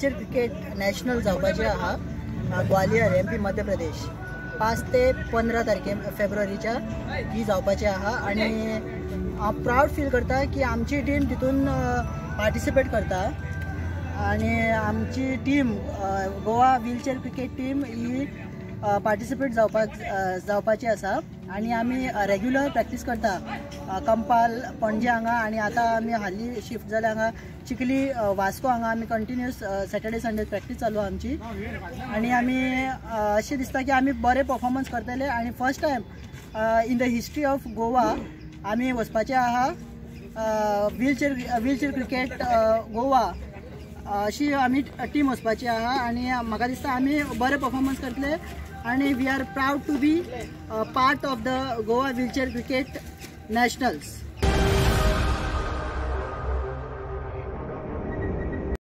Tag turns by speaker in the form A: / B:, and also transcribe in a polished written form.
A: Wheelchair cricket national जावपाची आहा Gwalior MP Madhya Pradesh 5 ते 15 तारखे फेब्रुवारीच्या ही जावपाची आहा आनी हांव प्रावड फील करता की आमची टीम तितून पार्टिसिपेट करता आनी आमची team Goa wheelchair cricket team ही पार्टिसिपेट जावपाक जावपाची आसा आनी आमी रेग्युलर प्रॅक्टीस करता कंपाल पणजे हांगा आनी आतां आमी हालीं शिफ्ट जाल्या हांगा चिखली वास्को हांगा आमी कंटिन्युअस सॅटर्डे संडे प्रॅक्टीस चालू आमची आनी आमी अशें दिसता की आमी बरे परफॉर्मन्स करतले आनी first time in the history of Goa आमी वचपाचे आहा व्हीलचेअर क्रिकेट गोवा अशी आमी टीम वचपाची आहा आनी म्हाका दिसता आमी बरे परफॉर्मन्स करतले आनी we are proud to be part of the Goa wheelchair cricket nationals.